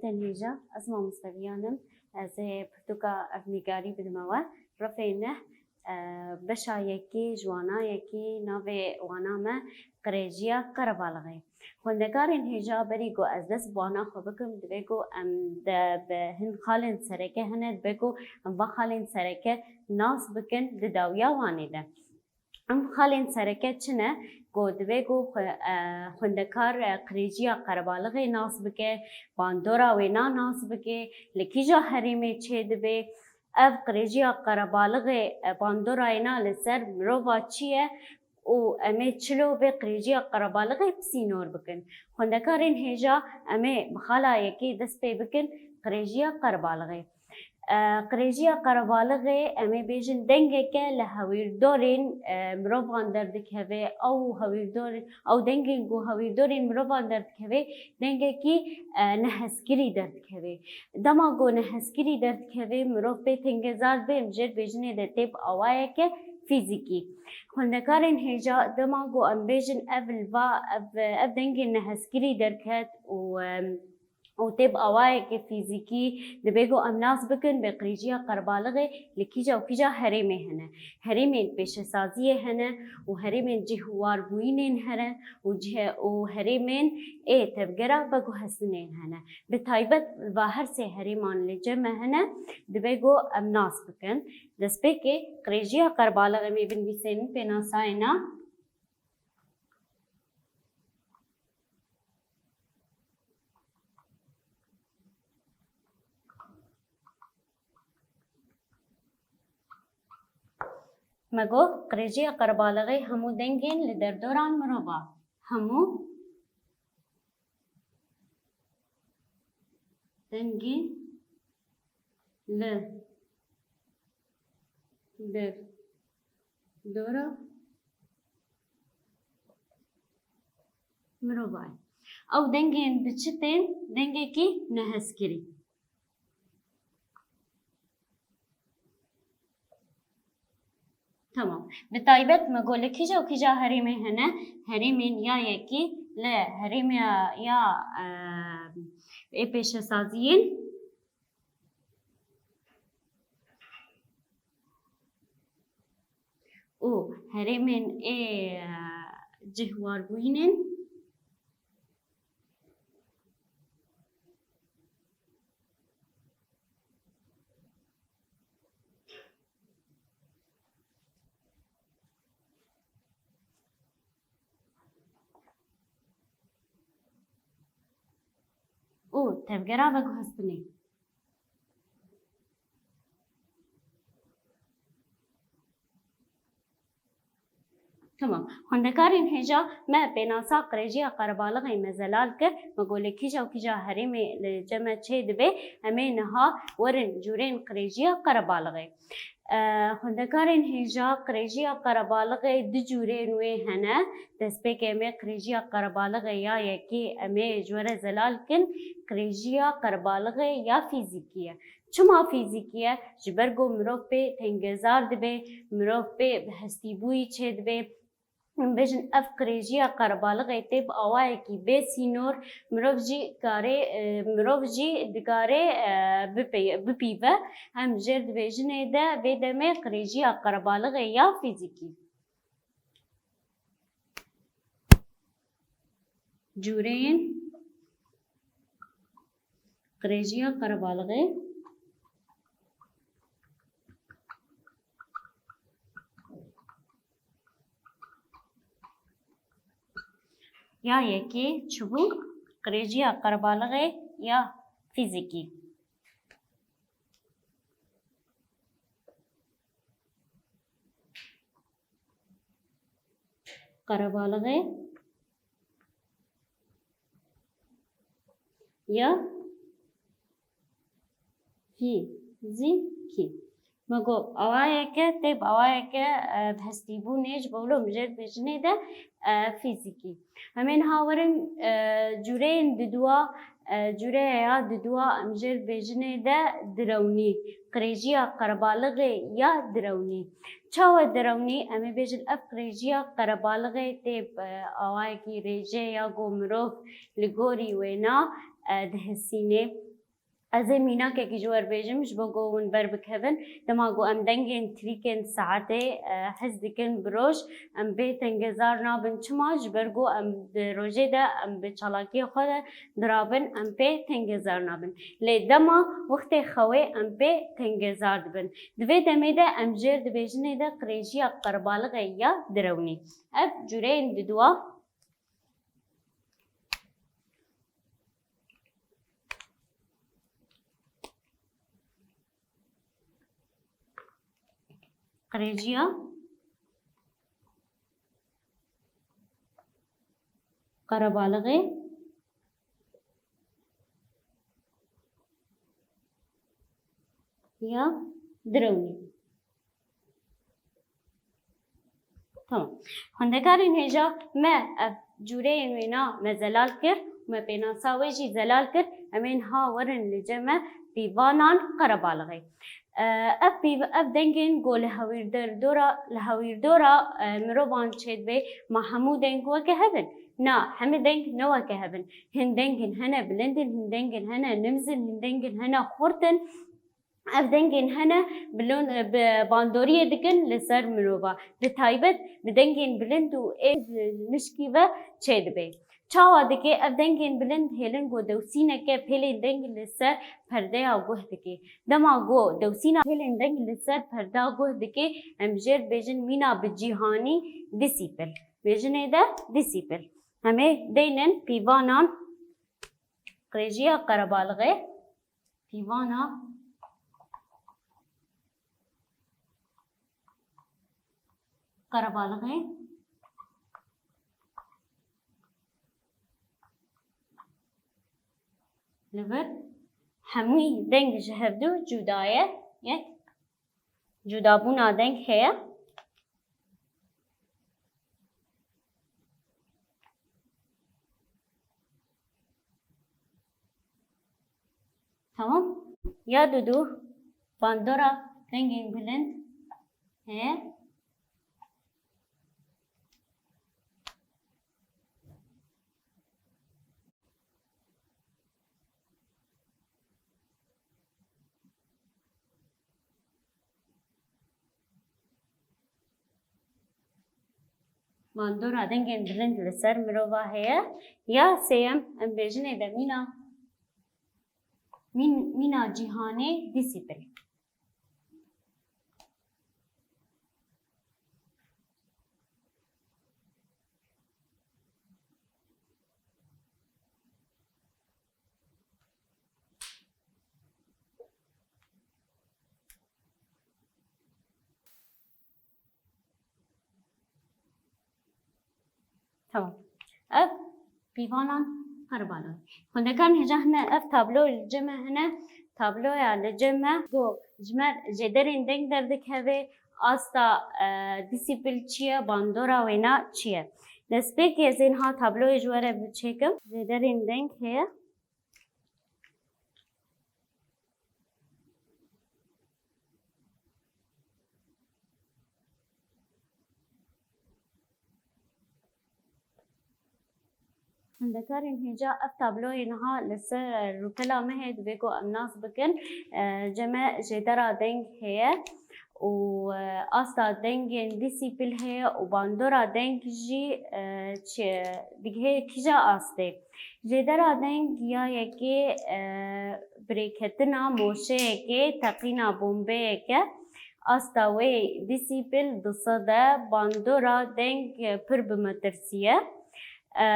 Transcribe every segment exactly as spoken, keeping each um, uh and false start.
Tên hêja, ez mamoste Viyan im. Ez ê pirtûka Ev Nîgarî bidime we. Refê neh, e, beşa yekê ji wana yekê, navê wana me Qirêjiya Qerebalixê. Xwendekarên hêja, berî ku ez dest bi wana xwe bikim, divê ku em de bi hin xalên sereke hene, divê ku em va xalên sereke nas bikin di dawiya Wanê de. Em xalên sereke çi ne? Ku divê ku xwe-, e, xwendekar, e, qirêjiya Qerebalixê nas bike, bandora wêna nas bike, li kîja herêmê çêdibe. Ev qirêjiya Qerebalixê, e, bandora wêna li ser mirova çi ye û em ê çilo vê qirêjiya Qerebalixê bi sînor bikin. Xwendekarên hêja, em ê bi xala yekê dest pê bikin, qirêjiya Qerebalixê. E, qirêjiya Qerebalixê, em ê bêjin, dengeke li hewîrdorên, e, mirovan derdikeve, ew hewîrdor-, ew dengên ku hewîrdorên mirovan derdikeve, dengekî, e, nehezkirî derdikeve. Dema ku nehezkirî derdikeve, mirov pê tengezar dibe, em jê re bêjinê de tê bi awayeke fîzîkî. Xwendekarên hêja, dema ku em bêjin ev li va, ev, ev dengên nehezkirî derket û, em, û tê bi awayeke fîzîkî, divê ku em nas bikin, bi qirêjiya Qerebalixê li kîja û kîja herêmê hene. Herêmên pêşesaziyê hene û herêmên cih û warbûyînên hene û cih-, û herêmên ê tevgera veguhestinên hene. Bi taybet va her sê herêman li cem me hene, divê ku em nas bikin. Destpêkê qirêjiya Qerebalixê em ê binivîsên pênasayê na. Me got, qirêjiya Qerebalixê hemû dengên li derdoran mirova. Hemû dengên li derdora mirova ye. Ew dengên bi çi tên? Dengekî nehezkirî. Tamam. Bi taybet me got li kîja û kîja herêmê hene? Herêmên ya yekî li herêmê ya, e, ê pêşesaziyên û herêmên ê, e, cihwarbûyînên. Û tevgera veguhestinê. Tamam. Xwendekarên hêja, me pênasa qirêjiya Qerebalixê me zelal kir. Me got li kîja û kîja herêmê li cem me çê dibe. Em ê niha werin cûrên qirêjiya Qerebalixê. E, xwendekarên hêja, qirêjiya Qerebalixê du cûrên wê hene. Destpêkê em ê qirêjiya Qerebalixê ya yekê em ê ji we re zelal kin, qirêjiya Qerebalixê ya fîzîkî ye. Çima fîzîkî ye? Ji ber ku mirov pê tengezar dibe, mirov pê bi hestîbûyî çêdibe. Em bêjin ev qirêjiya Qerebalixê tê bi awayekî bê sînor, mirov jî karê, e, mirov jî dikare, e, bipê-, bipîve. Em jê re dibêjinê de vê demê qirêjiya Qerebalixê ya fîzîkî. Cûreyên qirêjiya Qerebalixê. Ya yekê çi bû? Qirêjiya Qerebalixê ya fîzîkî. Qerebalixê ya fîzîkî. Me got, awayeke, tê bi awayeke, e, bi hestîbûnê ji bo wilo em jê re dibêjinê de, e, fîzîkî. Em ê niha werin, e, cûreyên didua, e, cûreya ya didua em jê re dibêjinê de direwnî. Qirêjiya Qerebalixê ya direwnî. Çawa direwnî? Em ê bêjin ev qirêjiya Qerebalixê tê bi awayekî rêje ya ku mirov li gorî wêna, e, dihesînê. Ez ê mînakekî ji we re bêjim, ji bo ku hûn ber bikevin. Dema ku em dengên trîkên saetê, e, his dikin bi roj, em pê tengezar nabin. Çima? Ji ber ku em di rojê de em bi çalakiyê xwe de dirabin, em pê tengezar nabin. Lê dema wextê xewê em pê tengezar dibin. Di vê demê de em jêr di bêjinê de qirêjiya qerebalixê ya direwnî. Ev cûreyên diduwa. Qirêjiya qerebalixê ya direwnî. Tamam. Xwendekarên hêja, me ev cûreyên wêna me zelal kir û me pênasa wê jî zelal kir. Em ê niha werin li cem me pîvanan qerebalixê. E, ev pîv-, ev dengên ku li hewîrdor-, dora, li hewîrdora, e, mirovan çêdibe, ma hemû deng weke hev in? Na, hemî deng ne weke hev in. Hin dengên hene bilind in, hin dengên hene nimz in, hin dengên hene xurt in. Ev dengên hene bi lon-, bi bandoriyê dikin li ser mirova. Bi taybet bi dengên bilind û ê mişkî ve çêdibe. Çawa dike? Ev dengên bilind hêlin ku dewsîneke pêlên deng li ser perdeya guh dike. Dema ku dewsîna pêlên deng li ser perdeya guh dike, em jêr dibêjin mîna bi cîhanî disîpil. Bêjinê de disîpil. Em ê deynin pîvanan qirêjiya qerebalixê. Pîvana qerebalixê li vir hemû deng ji hevdu cuda ye. Yek cudabûna deng heye. Tamam. Ya dudu bandora dengên bilind heye. Bandora dengên bilind li ser mirova heye. Ya sêyem, em bêjinê de mîna, mîn-, mîna cîhanê disîpil. Tamam. Ev pîvanan qerbana. Xwendekarên hêja hene, ev tablo li cem me hene. Tabloya li cem me ku ji me jêderên deng derdikeve, asta, e, disîpil çi ye, bandora wêna çi ye. Destpêkê ez ê niha tabloyê ji we re biçêkim. Jêderên deng heye. Xwendekarên hêja, ev tabloyê niha li ser rûpela me heye, divê ku em nas bikin. E, cem me jêdera deng heye û, e, asta dengên disîpil heye û bandora deng jî, e, çi, digihê kîja astê. Jêdera deng ya yekê, e, birêketina moşeyekê, teqîna bombeyeke. Asta wê disîpil du sed e, bandora deng, e, pir bi metirsî ye. E,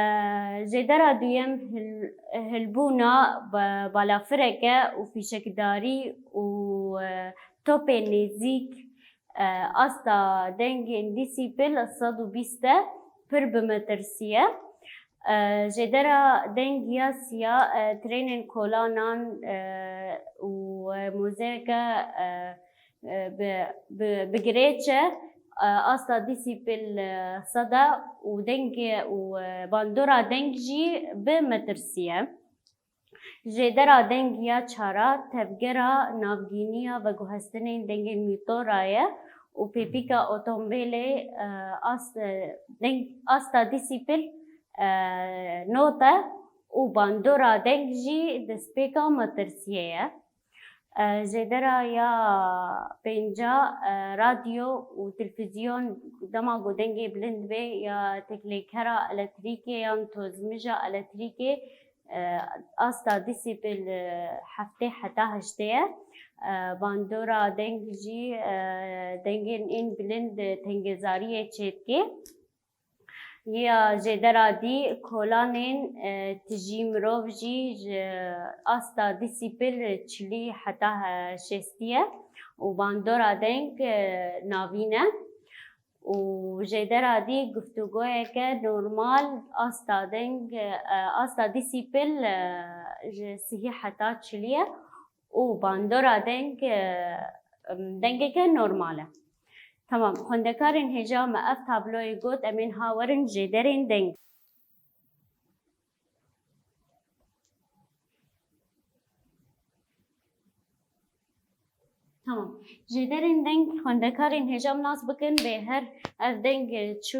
jêdera duyem hil-, hilbûna ba-, balafireke û fîşekdarî û, e, topê nêzîk, e, asta dengên disîpil sed û bîst e, pir bi metirsî ye. E, jêdera deng ya siya, e, trênên kolanan, e, û, e, mozeyeke, e, e, bi, bi, bi girêç e, e, asta disîpil, e, sed e û deng û, e, bandora deng jî bi metirsî ye. Jêdera deng ya çar a tevgera navgîniya veguhestinên dengên mîtora ye û pêpîka otombêlê, e, as-, e, deng, asta disîpil, e, not e û bandora deng jî destpêka metirsiyê ye. E, jêdera ya pênca, e, radyo û televîzyon, dema ku dengê bilind bê ya teklêkera elektrîkê yan tozmija elektrîkê, e, asta desîbel, e, heftê heta heştê ye. E, bandora deng jî, e, dengên ên bilind, e, tengezariyê çêdike. Ya jêdera dî kolanên, e, tijî mirov jî ji asta desîbel çilî heta, e, şêstî ye û bandora deng, e, navîn e. Û jêdera dî guftûgoyeke normal, asta deng, e, asta desîbel, e, ji sihî heta çilî ye û bandora deng, e, dengeke normal e. Tamam, xwendekarên hêja me ev tabloyê got, em ên ha werin jêderên deng. Tamam. Jêderên deng xwendekarên hêja nas bikin, bê her ev deng çû,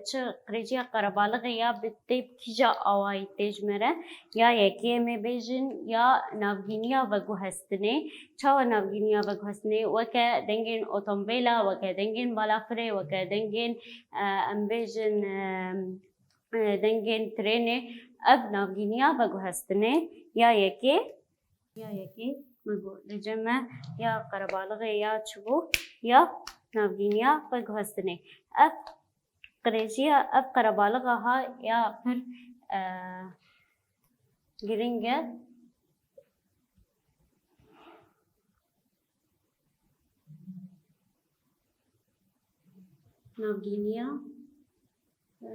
çi qirêciya qerebalixê ya bi tê bi kîja awayî tê ji me re, ya yekê em ê bêjin, ya navgîniya veguhestinê. Çawa navgîniya veguhestinê? Weke dengên otomobêla, weke dengên balafirê, weke dengên, e, em bêjin, e, e, dengên trênê, ev navgîniya veguhestinê ya yekê, ya yekê me got, li cem me ya qerebalixê ya çi bû, ya navgîniya veguhestinê. Ev qirêjiya, ev qerebalixa ha ya pir, e, giring e. Navgîniya, e,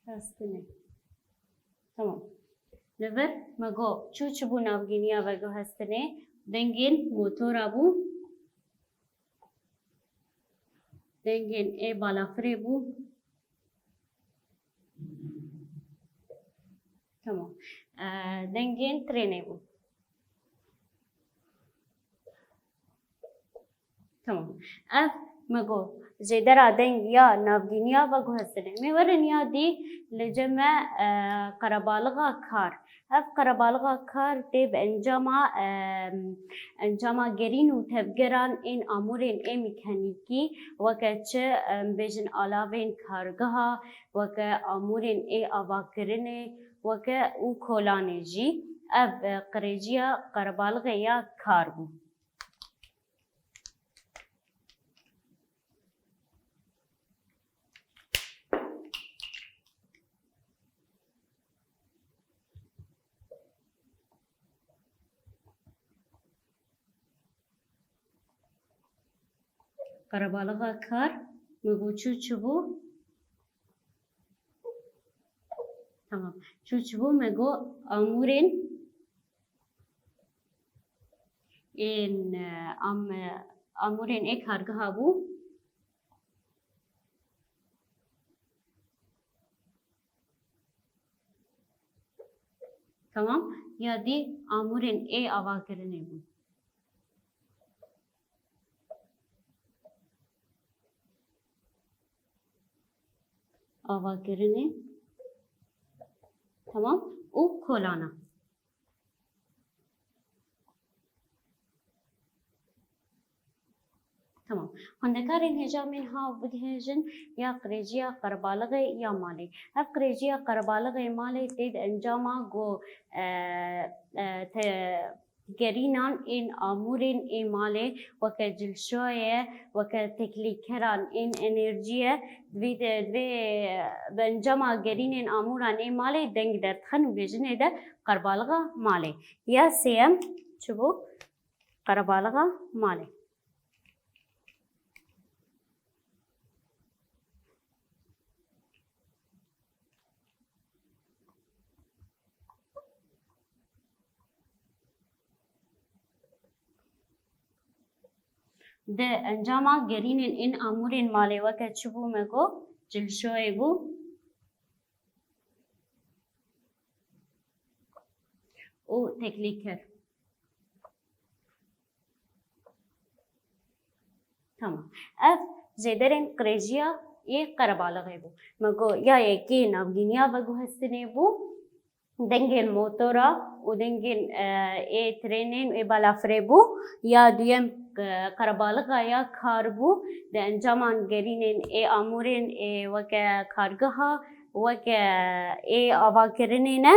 hestinê. Tamam. Li vir me got çû çi bû navgîniya veguhestinê? Dengên motora bû. Dengên ê balafirê bû. Tamam. Ee, dengên trênê bû. Tamam. Ev me got jêdera deng ya navgîniya veguhestinê. Mê werin ya dî li cem me, e, qerebalixa kar. Ev qerebalixa kar tê bi encama, e, encama gerîn û tevgeran ên amûrên ê mekanîkî, weke çi, em bêjin alavên kargeha, weke amûrên ê avakirinê, weke û kolanê jî. Ev, e, qirêciya qerebalixê ya kar bû. Qerebalixa kar, me got çû çi bû? Tamam. Çû çi bû? Me got amûrên ên, e, am-, e, amûrên ê kargeha bû. Tamam. Ya dî amûrên ê avakirinê bûn. Avakirinê. Tamam. Û kolana. Tamam. Xwendekarên hêja em ên ha bigihêjin ya qirêciya qerebalixê ya malê. Ev qirêciya qerebalixê malê tê di encama ku, e, e, te-, gerînan ên amûrên ê malê weke cilşoye, weke teklîkeran ên enerjiyê, divê de, divê, e, bi encama gerînên amûran ê malê deng derdixin û bêjinê de qerebalixa malê. Ya sêyem çi bû? Qerebalixa malê. Di encama gerînên ên amûrên malê weke çi bû me got? Cilşoyê bû. Û teklîker. Tamam. Ev jêderên qirêjiya ê qerebalixê bû. Me got ya yekê navgîniya veguhestinê bû, dengên motora û dengên, e, ê trênên û ê balafirê bû, ya duyem, e, qerebalixa ya kar bû, di encaman gerînên ê amûrên ê weke kargeha, weke ê avakirinê ne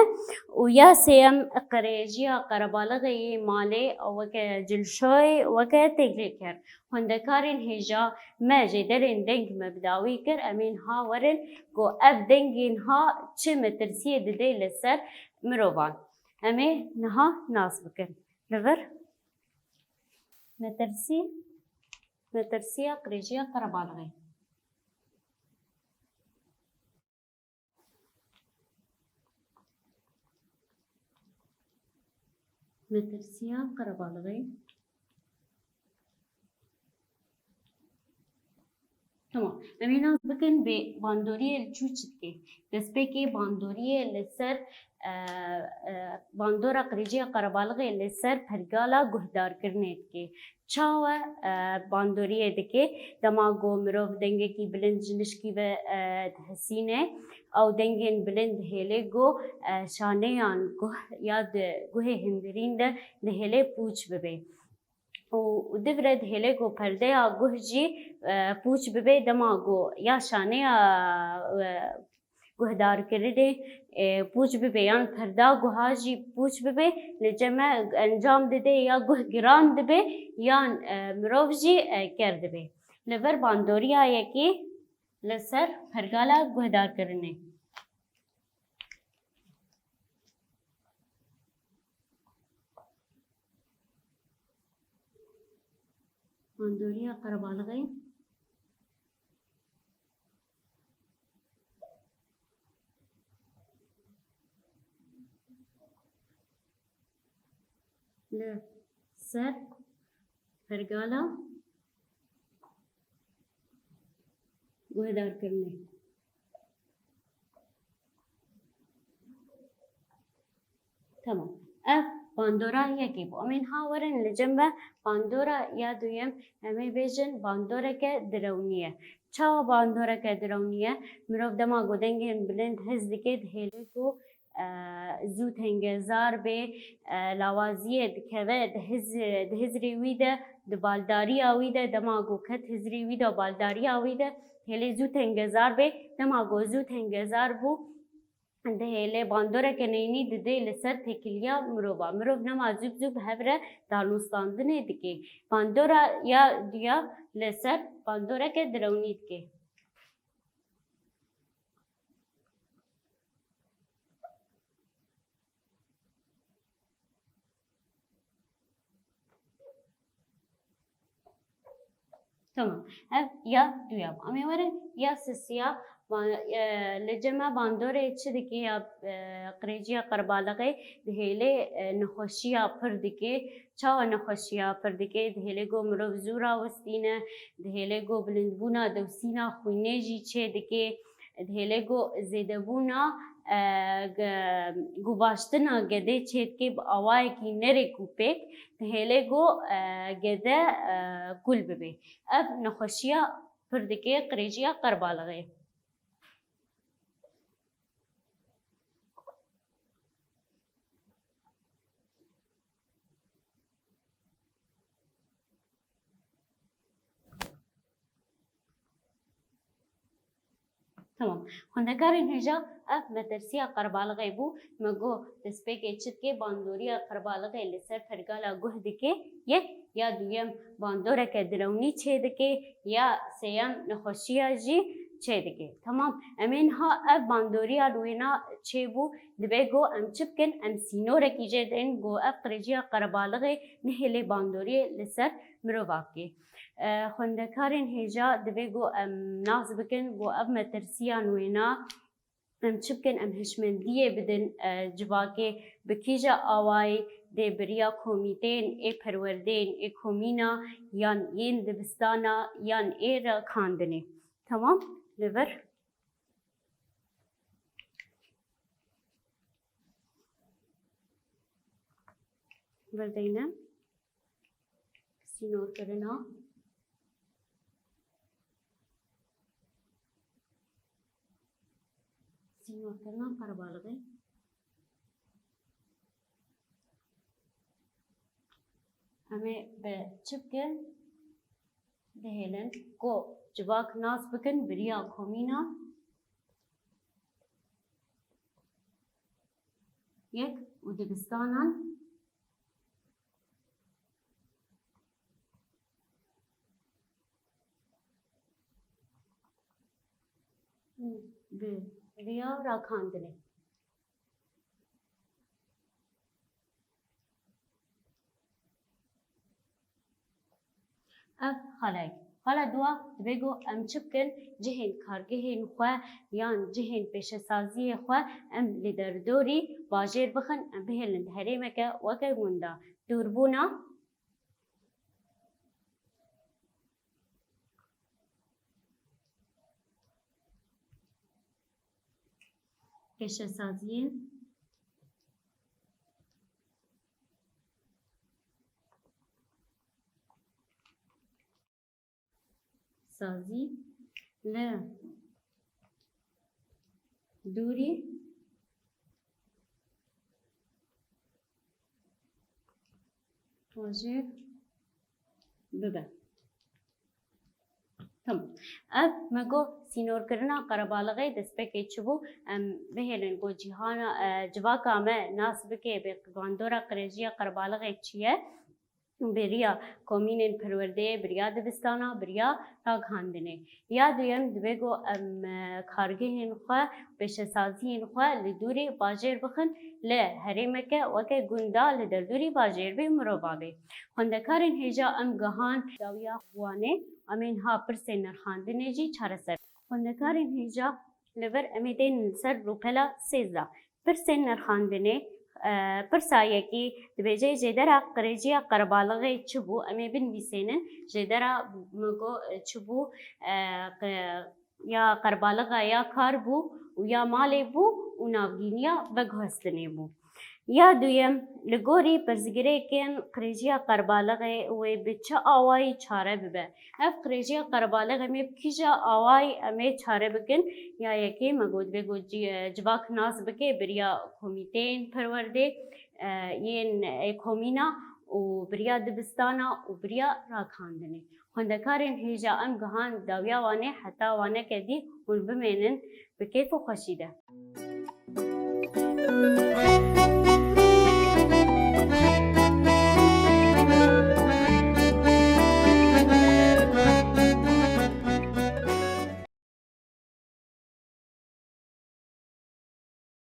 û ya sêyem qirêjiya qerebalixê yê malê weke cilşoyê, weke têkilîker. Xwendekarên hêja me jêderên deng me bi dawî kir, em ê niha werin ku ev dengê niha çi metirsiyê dide li ser mirovan. Em ê niha nas bikin. Li vir metirsî, metirsiya qirêjiya qerebalixê. Metirsiya qerebalixê. Tamam. Em ê nas bikin bê bandoriyê li çû çi dike. Destpêkê bandoriyê li ser, e, e, bandora qirêjiya qerebalixê li ser pergala guhdarkirinê dike. Çawa, e, bandoriyê dike? Dema ku mirov dengekî bilind ji nişkî ve, e, dihesîne, ew dengên bilind dihêle ku, e, şaneyan guh ya di guhê hindirîn de dihêle pûç bibe. Û, û divre dihêle ku perdeya guh jî, e, pûç bibe, dema ku ya şaneya, e, guhdarkirinê, e, pûç bibe, yan perda guha jî pûç bibe, li cem me encam dide ya guh giran dibe, yan, e, mirov jî, e, ker dibe. Li vir bandoriya yekê li ser pergala guhdarkirinê. Bandoriya qerebalixê. Li ser pergala guhdarkirinê. Tamam. Ev bandora yekê bû. Em ê niha werin li cem ve bandora ya duyem, em ê bêjin bandoreke direwnî ye. Çawa bandoreke direwnî ye? Mirov dema ku dengên bilind his dike, dihêle ku, e, zû tengezar bê, e, lawaziyê dikeve di hiz-, di hizrê wî de, di baldariya wî de, dema ku ket hizrê wî de, baldariya wî de, hêlê zû tengezar bê. Dema ku zû tengezar bû, dihêle bandoreke neynî didê li ser têkiliya mirova. Mirov nema zû bi zû bi hev re danûstandinê dike. Bandora ya duya li ser bandoreke direwnî dike. Tamam. Ev ya duya bû. Em ê werin ya sisiya. Ba-, e, li cem me bandorê çi dike ya, e, qirêciya qerebalixê dihêle, e, nexweşiya pir dike. Çawa nexweşiya pir dike? Dihêle ku mirov zû rawistîne, dihêle ku bilindbûna dewsîna xwînê jî çê dike. Dihêle ku zêdebûna, e, ge-, guvaştina gedê çê dike bi awayekî nerêk û pêk, dihêle ku, e, gede, e, kul bibe. Ev nexweşiya pir dike qirêciya qerebalixê. Tamam. Xwendekarên hêja, ev metirsiya qerebalixê bû. Me got destpêkê çi dike? Bandoriya qerebalixê li ser pergala guh dike. Yek, ya duyem bandoreke direwnî çê dike, ya sêyem nexweşiya jî çê dike. Tamam. Em ê niha ev bandoriya li wêna çêbû, dibe ku em çi bikin? Em sînorekî jê deyin ku ev qirêciya qerebalixê nehêlê bandoriyê li ser mirova bike. E, xwendekarên hêja, divê ku em nas bikin ku ev metirsiyan wêna, em çi bikin? Em hişmendiyê bidin, e, civakê bi kîja awayî dê bi riya komîteyên ê perwerdeyên ê komîna yan yên dibistana yan ê rakandinê. Tamam? Li vir. Vir deyne. Sînorkirina. Sînorkirina qerebalixê. Em ê bi çi bikin? Bihêlin ku civak nas bikin bi riya komîna yek û dibistanan bi riya rakandinê. Ev xalek. Xala dua dibe ku em çi bikin, cihên kargehên xwe yan cihên pêşesaziyê xwe em li derdorî bajêr bixin, em bihêlin di herêmeke weke gunda dûrbûna pêşesaziyên sazî li dûrî bajêr bibe. Tamam. Ev me got sînorkirina qerebalixê destpêkê çi bû? Em bihêlin ku cîhana, e, civaka me nas bike bi bandora qirêjiya qerebalixê çi ye? Bi riya komînên perwerdeyê, bi riya dibistana, bi riya ragihandinê. Ya duyem dibe ku em, e, kargehên xwe, pêşesaziyên xwe li dûrî bajêr bixin, li herêmeke weke gunda li derdorî bajêr bê, mirova bê. Xwendekarên hêja em gihan dawiya Wanê, em ê niha pirsên nirxandinê jî çareser. Xwendekarên hêja li vir em ê tên li ser rûpela sêzdeh. Pirsên nirxandinê, e, pirsa yekî dibêje jêdera qirêjiya qerebalixê çi bû? Em ê binivîsênin. Jêdera me got, e, çi bû? E, qe-, ya qerebalixa ya kar bû û ya malê bû û navgîniya veguhestinê bû. Ya duyem, li gorî pirsgirêkên qirêjiya qerebalixê wê bi çi awayî çare bibe? Ev qirêjiya qerebalixê em ê bi kîja awayî em ê çare bikin? Ya yekê me got, vê got cî-, civak nas bike bi riya komîteyên perwerdê, e, yên, e, komîna û bi riya dibistana û bi riya ragihandinê. Xwendekarên hêja em gihan dawiya Wanê, heta Waneke dî hûn bimênin bi kêf û xweşî de.